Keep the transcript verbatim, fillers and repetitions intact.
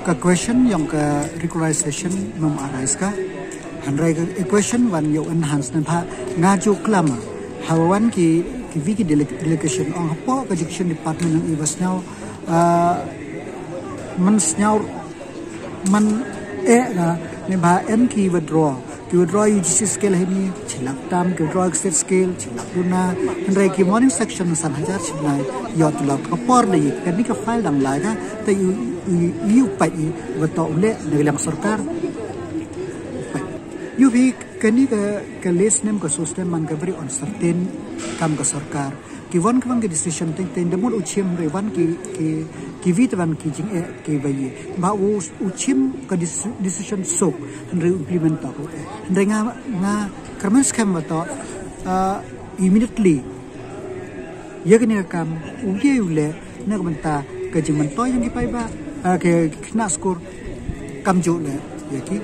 Ka question yong ka regularization mem arise ka. Hynrei ka question wan yow enhance ne bha nga ju klam. Hawa wan ki, ki wi ki dele-, delegation ong hapoh ka education department yong i wa sñiaw, ah, man sñiaw, man e ka, ne bha em ki withdraw. Ki withdraw U G C scale hini, chilak tam, ki withdraw state scale, chilak duna. Hynrei ki morning section san hajar chibnai, yow tulak ka por de, kani ka file dang lai ka, te u, u, u, u pait i, wa toh u leh, na ka liang sorkar. U pait. U wi kani ka, ka list nem ka system man ka very uncertain, kam ka sorkar. Ki wan ki wan ki decision teng teng, da mut u chim re wan ki, ki, ki wi te wan ki jing e, ki wa ye. Ba u, u chim ka dec-, decision sok, hynrei u implement ta ko e. Hynrei nga, nga kyrmen skhem wa toh, ah, immediately ya kani ka kam, u ye u leh, na ka bynta ka jingmyntoi yong ki paidbah, ah, ki, ki khynnah skur, kamjooh leh ya ki.